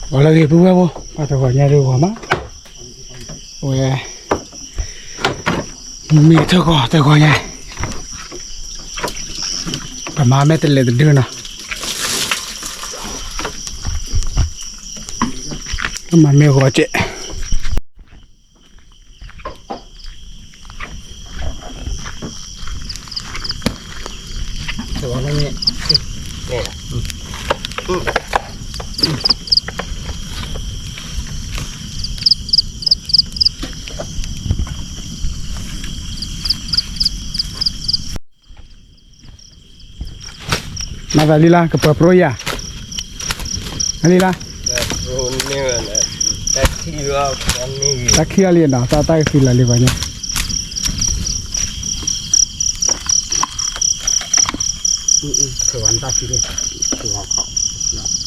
ဂီၤလၢအဂ့ၤ ပုၢ်ဝဲၢ်ဖိ, ပှၤတဂီၤညါဒုးဂီၤမး, ဝဲ မ့ၢ်တဂီၤတဂီၤညါ, ပမၤမ့ၢ်တလဲၤတဒုနီၤ, ပမၤမ့ၢ်ဂီၤကဲး မၤသးလံလၢ ကပၢၤပြိယၤ, လံလၢ, တၢ်ခံလီၤလံနီၤ, တၢ်တၢ်ကသံလီၤလံပှၤညါ, မိၢ်ဖီထီၣ်မ့ၢ်ဖီထီၣ်ထ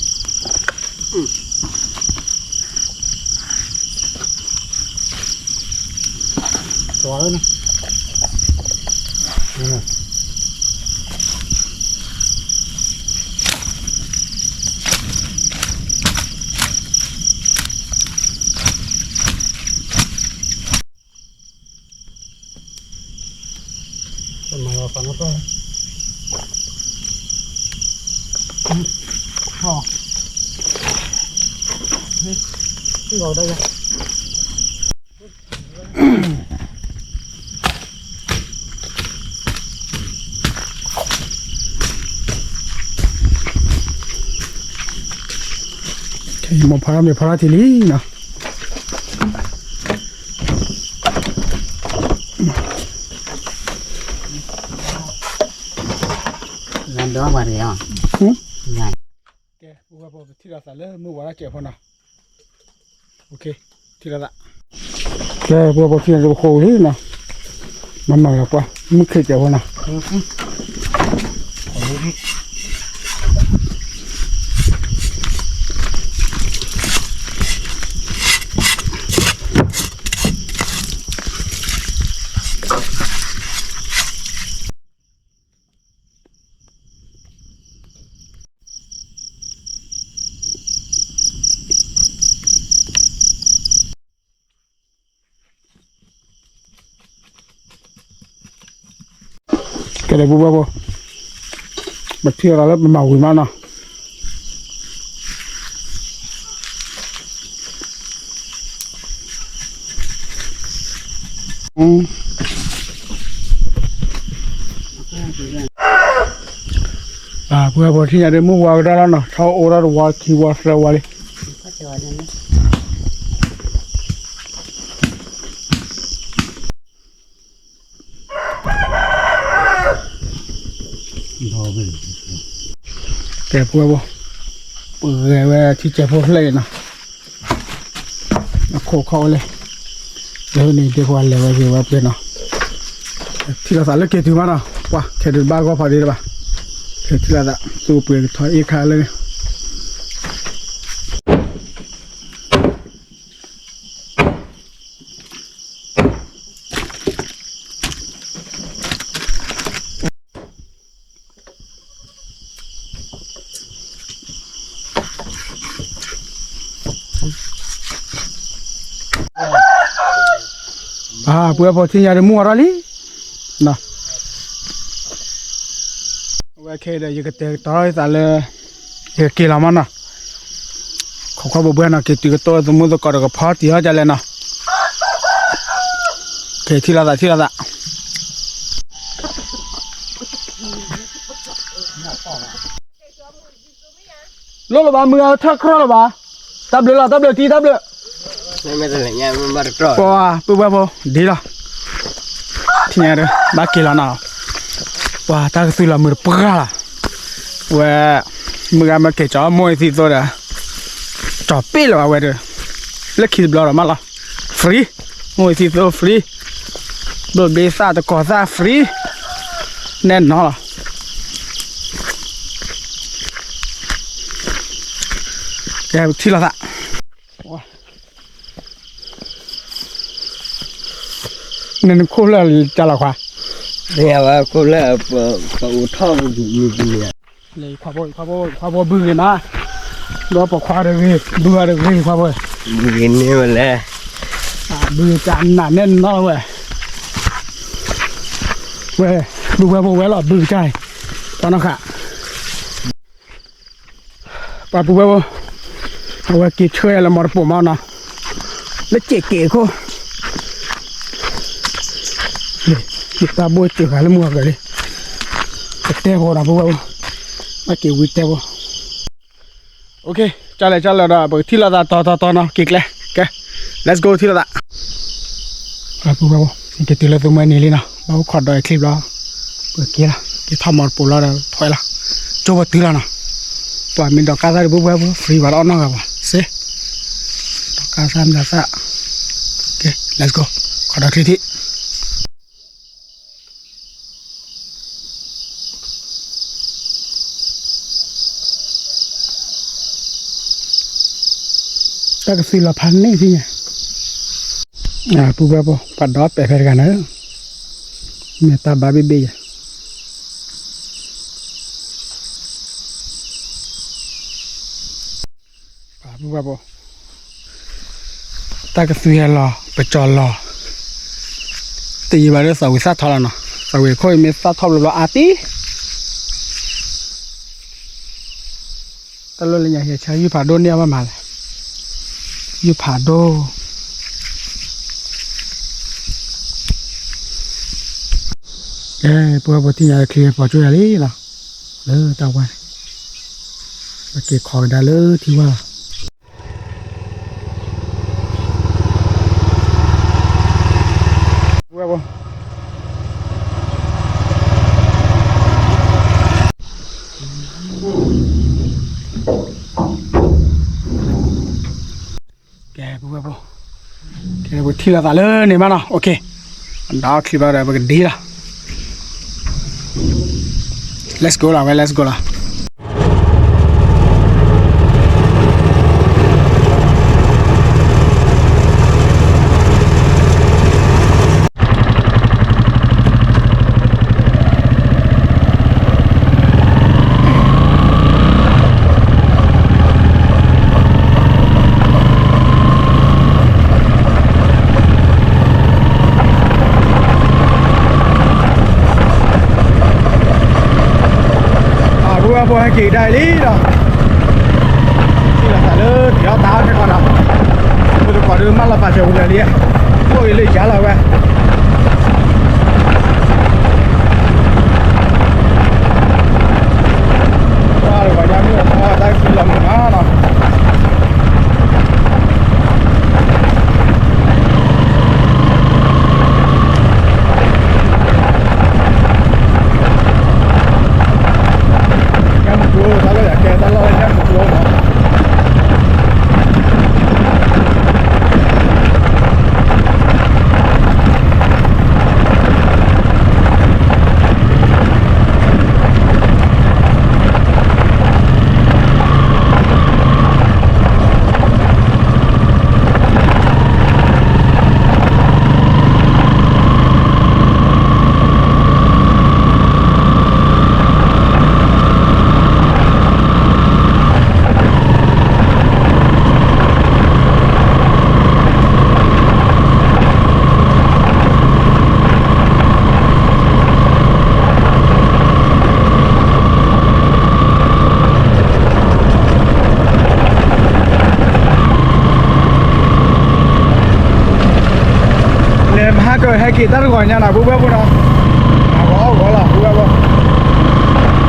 ံလံနီၤ, ကဲ ပထံၣ်လိာ်သးလၢမုၢ်ဝါထီၣ်စဲးဖိနီၤ, ထံၣ်လိာ်သး, ကဲ ပဝဲပထံၣ်လိာ်သးလၢပဃိလံနီၤ, မၤမၤလီၤပှၤ မုၢ်ခ့စဲးဖိနီၤ ကဲ ဒီပုၢ်ဝဲၢ်ဖိ, ပထံၣ်လိာ်သးလၢပမၤဝံၤမးနီၤ. ပုၢ်ဝဲၢ်ဖိ ထံၣ်ညါဒီး မုၢ်ဝါကဒီးလီၤနီၤ, ထီၣ်အိၣ်ဒီးတဝီခံဝီသၢဝီလံ. ကဲ ပုၢ်ဝဲၢ်ဖိ, ပဂဲၤဝဲထံစဲးဖိဖျဲၣ်အံၤနီၤ, အခိၣ်ခီၣ်ဝဲလဲၣ်, လၢန့ၣ် ဒ်ပှၤလဲၤဝဲက့ၤဝဲပျဲနီၤ, ထံၣ်လိာ်သးလၢက့ၤတုၤမးနီၤ, ပှၤခဲဒုးတဘၣ်ဂီၢ်ဖးဒ့တဘၣ်, ခဲထံၣ်လိာ်သး သူၣ်ပှ့ၤကထီၣ်အ့ၣ်ခါလၢ ပုၢ်ဝဲၢ်ဖိ ထံၣ်ညါဒီး မုၢ်ဝါထီၣ်လံနီၤ, အဝဲခဲအံၤဒီး ယကတဲာ်ကတီၤသးလၢ ယကက့ၤလီၤမးနီၤ, ခိးခီၣ်ဘိဘှဲနီၤ, က့ၤတုၤကတိၢ်သမူသကိးဒီး ကဖီတံၢ်အီၣ်ဒ်လဲၣ်နီၤ, ကထံၣ်လိာ်သး ထံၣ်လိာ်သး လိၣ်လၢၤဘၣ် မုၢ်ဂၤထၢၣ်ကြီလၢၤဘၣ်, တၢ်ဘျုးလီၤ တၢ်ဘျုးတံၢ် တၢ်ဘျုး, ပှၤ ပုၢ်ဝဲၢ်ဖိ ဒ်လီၤ, ထံၣ်ညါဒီး ဘၣ်က့ၤလီၤနီၤ, ပှၤတၢ်ကသူလီၤမုာ်တပှၢ်လီၤ, ဝဲ မုၢ်ဂၤမ့ၢ်က့ၤကၠီမိၢ်အံၤသံသိဒီး ကၠီပ့ၣ်လၢၤဘၣ်ဝဲဒီး လၢခံတဘျီဒီးမးလီၤ, free, မိၢ်အံၤသံသိ free, ဘျိၣ်ဘ့သၣ်တကီၤသၣ် free, နဲၣ်နီၤလီၤ. ကဲ ပထံၣ်လိာ်သး, နနခိၣ်ဖျၢၣ်လံတၢ်လီၤခွါ, မ့ၢ်ဝဲခိၣ်ဖျၢၣ် ပအိးထီၣ်ပမံၤပူၤန့ၣ်, လၢခွါဖိ ခွါဖိ ခွါဖိဘုဂ့ၤနီၤ, ဒီးပိာ်ခွါတဂ့ၤ ဘုဂၤတဂ့ၤ ခွါဝဲ, ဘုဂၤန့ၣ်ဝဲလဲၣ်, ဘုကနၣ်နဲၣ်နီၢ်ဝဲ, ဝဲ, ဘုဝဲဖိဝဲလီၤ ဘုကစၢ်, တၢ်နီၢ်ဃာ် ပှၤပုၢ်ဝဲၢ်ဖိ, အဝဲက့ၤဆှၢယၤလၢမီတပိာ်မီနီၤ, လၢစ့ၢ်က့ၤခိၣ်, ယတၢ်ဘိၣ်စၢၤဃာ်လၢမုၢ်အကၢၤလံ, ကတဲဖိဒီးပုၢ်ဝဲၢ်ဖိ, ဘၣ်က့ၤဝံတဲဖိ, OK, ကၢ်လဲၣ်ကၢ်လဲၣ်ဒီး ပကထံၣ်လိာ်သးတီတီတီနီၤ က့ၤကျဲ, ကဲ, let's go ထံၣ်လိာ်သး ပုၢ်ဝဲၢ်ဖိ, က့ၤတုၤလၢသုမွဲန့ၣ်လံနီၤ ဘၣ်အိၣ်ခိးဒီးအချံဘျီ, ပက့ၤလီၤ က့ၤထီၣ်မီတပိာ်လီၤဒီးထွဲလီၤ, ကၠိဖိတုၤလီၤနီၤ, ပှၤမ့ၢ်ဒိးကါသၣ်ဒီးပုၢ်ဝဲၢ်ဖိ free ဘၣ်တအီၣ်နီတဂၤဘၣ်, စ့, ဒိးကါသၣ်မ့ၢ်သၣ်, ကဲ, let's go, ခိးဒီးချံထံၣ် တၢ်ကသွံလီၤဖးန့ၢ်သ့ၣ်ညါ, ပုၢ်ဝဲၢ်ဖိ ပှၤဒီးပဲာ်ဖဲတဂၤန့ၣ်, မ့ၢ်တၢ်ဘါဘ့ၣ်ဘ့ၣ်ယဲ, ပုၢ်ဝဲၢ်ဖိ, တၢ်ကသွံဟဲလီၤ ပကၠီၤလီၤ, တယံာ်ဘၣ်ဒီးသးဝံၤသၣ်ထီလီၤနီၤ, သးဝံၤခိၣ်အံၤမ့ၢ်သၣ်ထီဘျီဘျီအါတံၢ် တၢ်လီၢ်လၢညါဟဲဆါယုၢ်ဖးဒိၣ်န့ၢ်အီၤဘၣ်မးလဲၣ်, ယုၢ်ဖးဒိၣ်, ကဲ, ပုၢ်ဝဲၢ်ဖိ ထံၣ်ညါလၢချံပိာ်ကၠိယၤလံလီၤ, လၢတၢ်ဝါန့ၣ်, ပက့ၤခိးကဒါလၢထံဝါလီၤ ပုၢ်ဝဲၢ်ဖိ, ကဲ ပုၢ်ဝဲၢ်ဖိ, ကဲ ပထံၣ်လိာ်သးလၢန့ၣ်မးနီၤ, OK, ဒီးချံဘျီဒီး ပကဒ့လီၤ, let's go လီၤ ဝဲ let's go လီၤ ပုၢ်ဝဲၢ်ဖိ ဟဲက့ၤကဒါအံၤလံဒီး, ထံၣ်လိာ်သးလၢထံးအီၣ်တၢ်အီၣ်ခဲကီးဒီး, ပတကိးဒုးမၢလီၤပာ်စၢၤဝံၤလၢာ်လံ, အိၣ်အံၤလၢယၤလီၤဝဲ ပှၤတဂၤညါမ့ၢ်အီၣ်တၢ်ခံလီၤမုၢ်နီၤနီၤ ညၣ်မုၢ်ကျိ တၢ်လီၢ်ယၤကဲ တၢ်လီၢ်လၢညၣ်မုၢ်ကျိနီၤ လဲၤမဟါကဟဲက့ၤတၢ်တဂီၤညါနီၤ ပုၢ်ဝဲၢ်ဖိနီၤ, အဂီၤအဂီၤလီၤ ပုၢ်ဝဲၢ်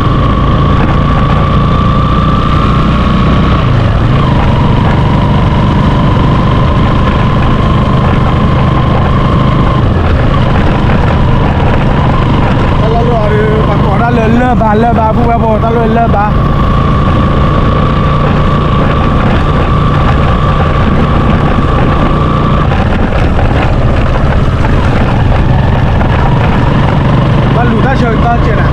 ဖိ တၢ်လီၢ်လၢအီၤဒီး ပှၤကိးဒၣ်လၢလၢၢ်ဘါ လၢၢ်ဘါ ပုၢ်ဝဲၢ်ဖိ တၢ်လီၢ်လၢလၢၢ်ဘါ ဘၣ်လူၤတၢ်ဆၢကတီၢ်ကဲနၤ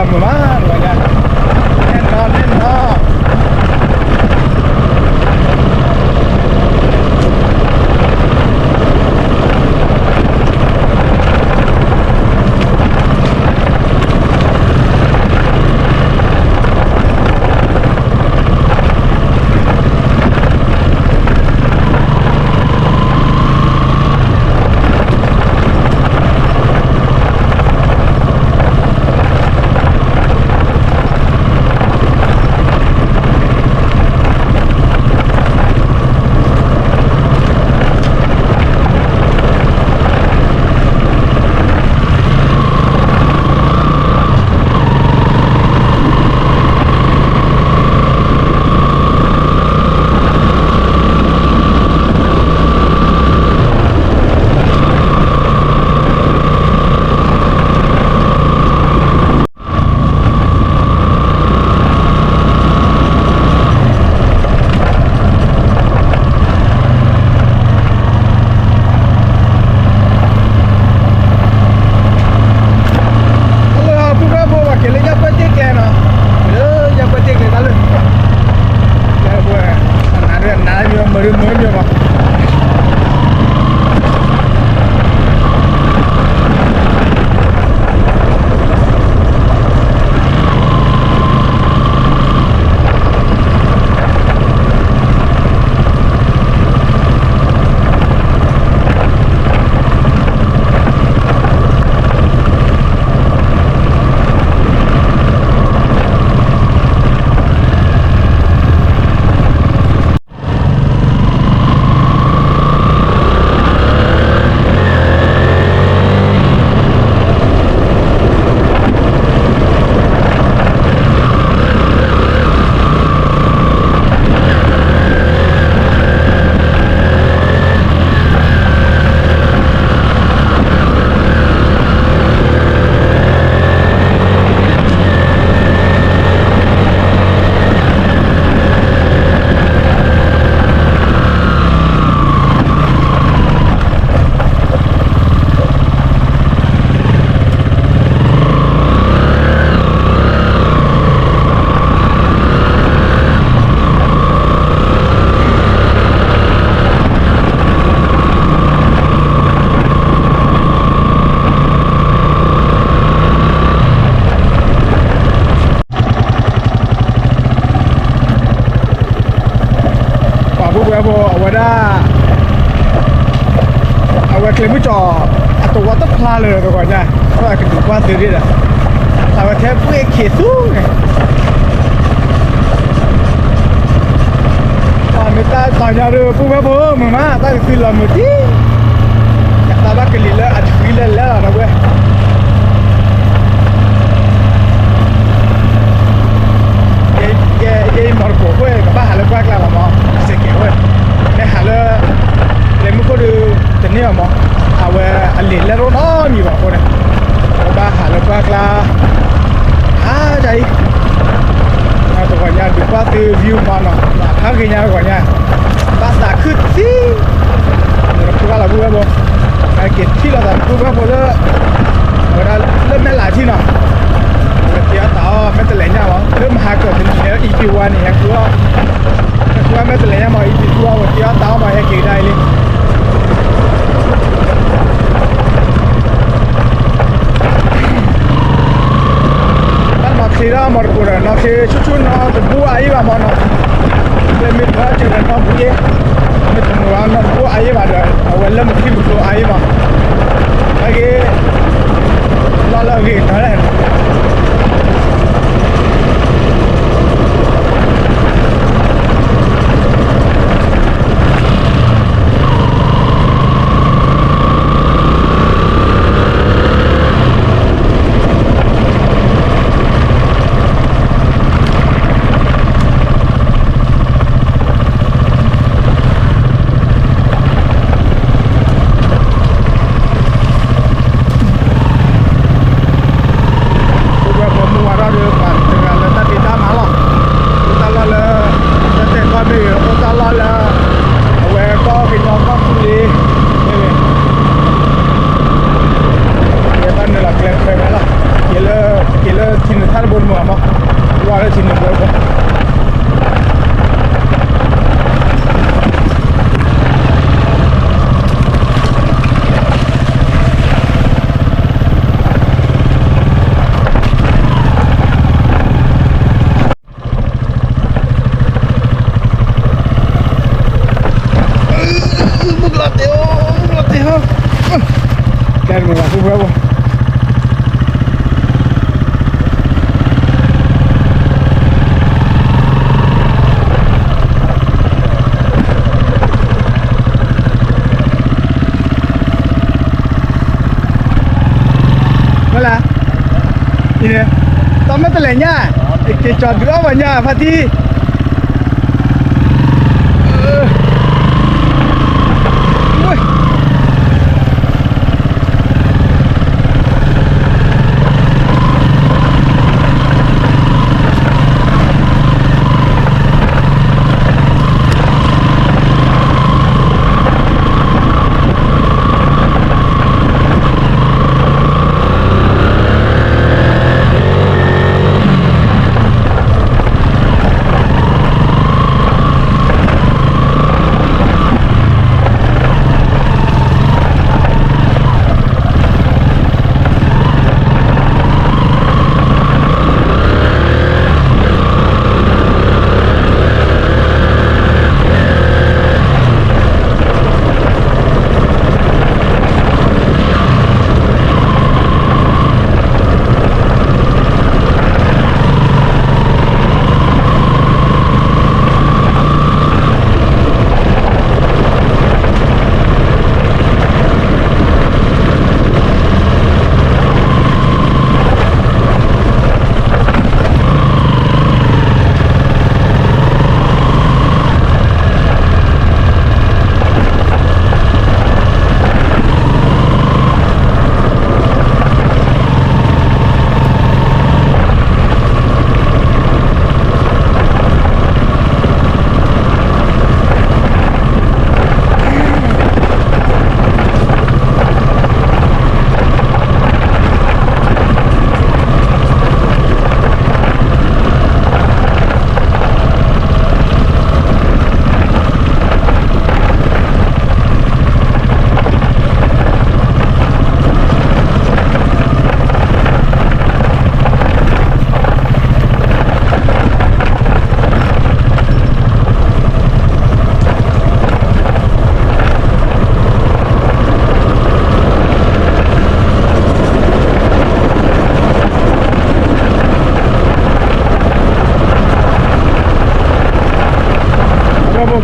မုာ်မးတဝီညါ, နဲၣ်နီၤနဲၣ်နီၤ. လၢပုၢ်ဝဲၢ်ဖိ ပှၤက့ၤလၢယၢ်ပှဲၢ်တ့ၢ်ကျဲနီၤ, လၢယၢ်ပှဲၢ်တ့ၢ်ကျဲတၢ်လၢ ပှဲၤ နးဒၣ်နးမံၤ မုာ်ဒၣ်မုာ်မံၤမး. ပှၤပုၢ်ဝဲၢ်ဖိ အဝဲဒၣ် အဝဲကျဲမုၢ်ကီၤ အတဝီတဖျါလၢတဂီၤညါ, အကဒုးကွၢ်သုဒ်ဒီး အဝဲထဲပှ့ၤခ့သူန့ၣ် မ့ၢ်တၢ်တီၤညါဒီး ပုၢ်ဝဲၢ်ဖိမုာ်မး တၢ်ကသုလီၤမုာ်တံၢ်, ယသးဘၣ်ကလံၤလၢအတဃံလၢလဲလီၤဒီးဝဲ ယဲအံၤမီၢ်တကိးဃိ ကဘၣ်ဟးလၢပှၢ်ကျါလီၤမး, စဲးကဲးဝဲ, မ့ၢ်ဟးလၢ ကျဲမုၢ်ခိၣ်ဒီး တန့ၢ်အီၤမး, အဝဲအလံာ်လဲၢ်တအိၣ်နီတမံၤဘၣ်အဃိန့ၣ်, ပဘၣ်ဟးလၢပှၢ်ကျါ ဟးဒ်အံၤ တဂီၤညါဒုးကွၢ်သု view point နီၤ, ဖးဂ့ၤညါတဂီၤညါ, ဘၣ်သးခုသံ ဖိဘၣ်လီၤပုၢ်ဝဲၢ်ဖိ, က့ၤထံၣ်လိာ်သးပုၢ်ဝဲၢ်ဖိလၢ အဝဲဒၣ်လၢမဲၢ်လးထံနီၤ, ဝဲတ့အီၣ်တၢ်အီၣ် မဲၢ်တလဲးညါမး လၢမဟါကၢၢ်တနံၤညါ EP one န့ၣ် ဟဲဃုအီၣ် ဟဲဃုအီၣ်မဲၢ်တလဲးညါမး EP two အီၣ် ဝဲတ့အီၣ်တၢ်အီၣ်မး ဟဲက့ၤကဒါအံၤလံ တၢ်နီၣ်ချ့ဒၣ်မီၢ်တကိးဒီး နီၣ်ချ့ဆူၣ်ဆူၣ်နီတဘူၣ်အါအံၤဘၣ်မီၢ်နီၤ, ကျဲမ့ၢ်တဘၣ်စၢၤဒီးနီၢ်ဘူၣ်အ့, မ့ၢ်တမုာ်ဘၣ်နီတဘူၣ်အါအံၤဘၣ်ဒီး အဝဲလၢမုၢ်ခံမုၢ်ကျိၤအါအံၤမီၢ်, အဂ့ၢ် လီၢ်လၢအဂ့ၤတၢ်လဲၣ် တၢ်မ့ၢ်တလဲၤညါ, က့ၤကၠီၤဒုးအီၣ်ပှၤညါဖါတံၢ်.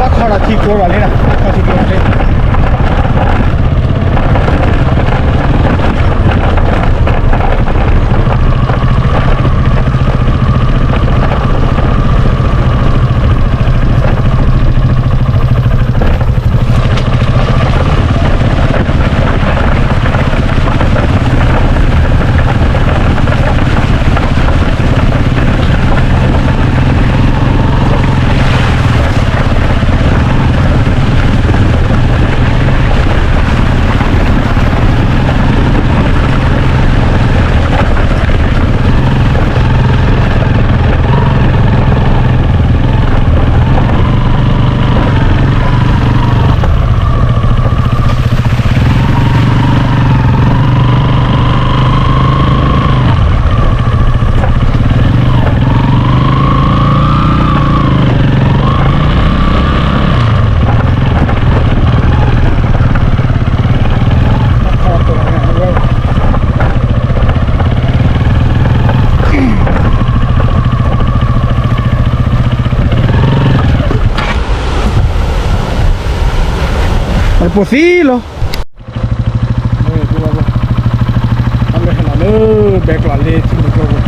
ဘၣ်ခီဒီးထံကျိဒီးလံနီၤ, ခီထံကျိဒီးလံ. ပိာ်သံလီၤ. အဝဲဟဲလီၤလၢဘဲကျိးလ့ထံမုၢ်ကျိပူၤ. အ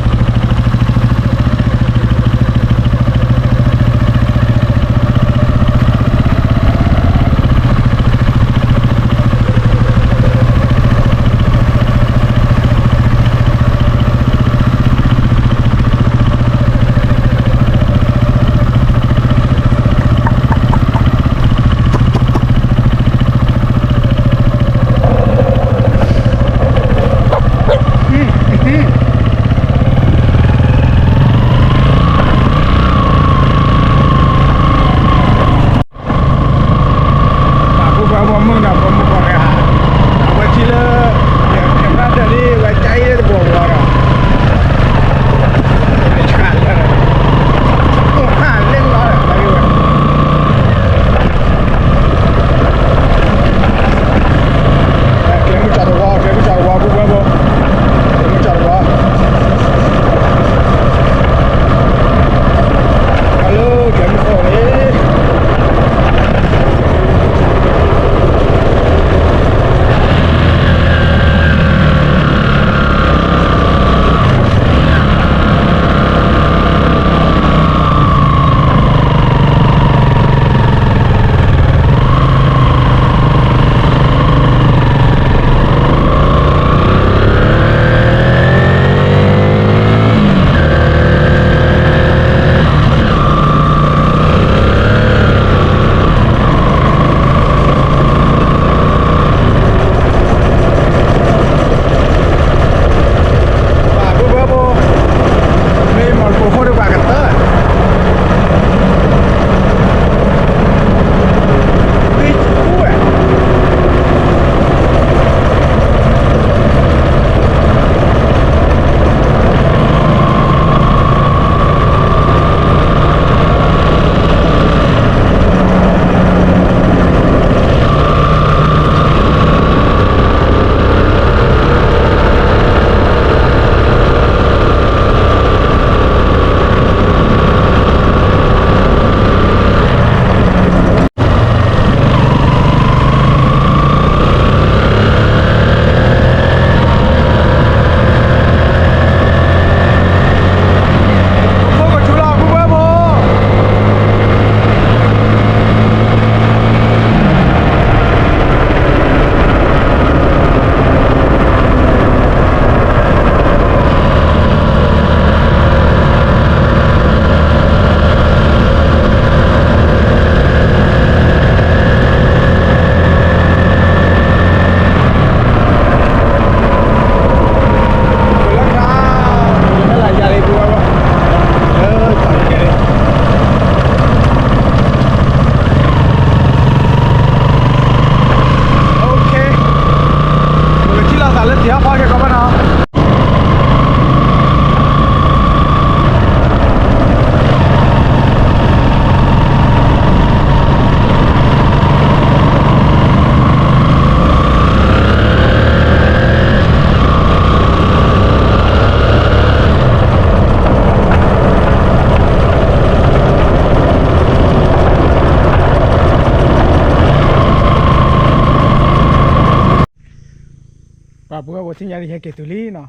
ပုၢ်ဝဲၢ်ဖိ ထံၣ်ညါဒ်ယဟဲက့ၤတုၤလံနီၤ,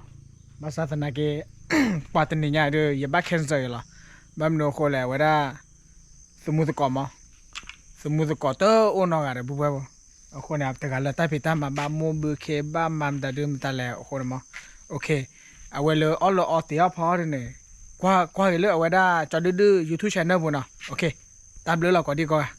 ဘၣ်ဆၣ်သနာ်က့ ပှၤတနံၤညါဒီး ယဘၣ် cancel ယၤလီၤ. ဘၣ်မနုၤအဃိလဲၣ် အဝဲဒၣ် သမူသကိးမး, သမူသကိးတအိၣ်နီတဂၤဒီး ပုၢ်ဝဲၢ်ဖိ, အဃိန့ၣ် တဂၤလၢတၢ်ဖံးတၢ်မၤဘၣ် မိၢ်ဘုခ့ဘၣ်မၤမတၤဒုမတၤလဲၣ်အဃိန့ၣ်မး, အဝဲလၢအီၣ်လၢအီသ့ၣ်အီၣ်ဖီအီၣ်ဒ်န့ၣ်, ကွၢ်ကွၢ်က့ၤလၢအဝဲဒၣ် ကၠီဒုဒု YouTube channel ပူၤနီၤ, တၢ်ဘျုးလီၤကိးဒံကိးဂၤ.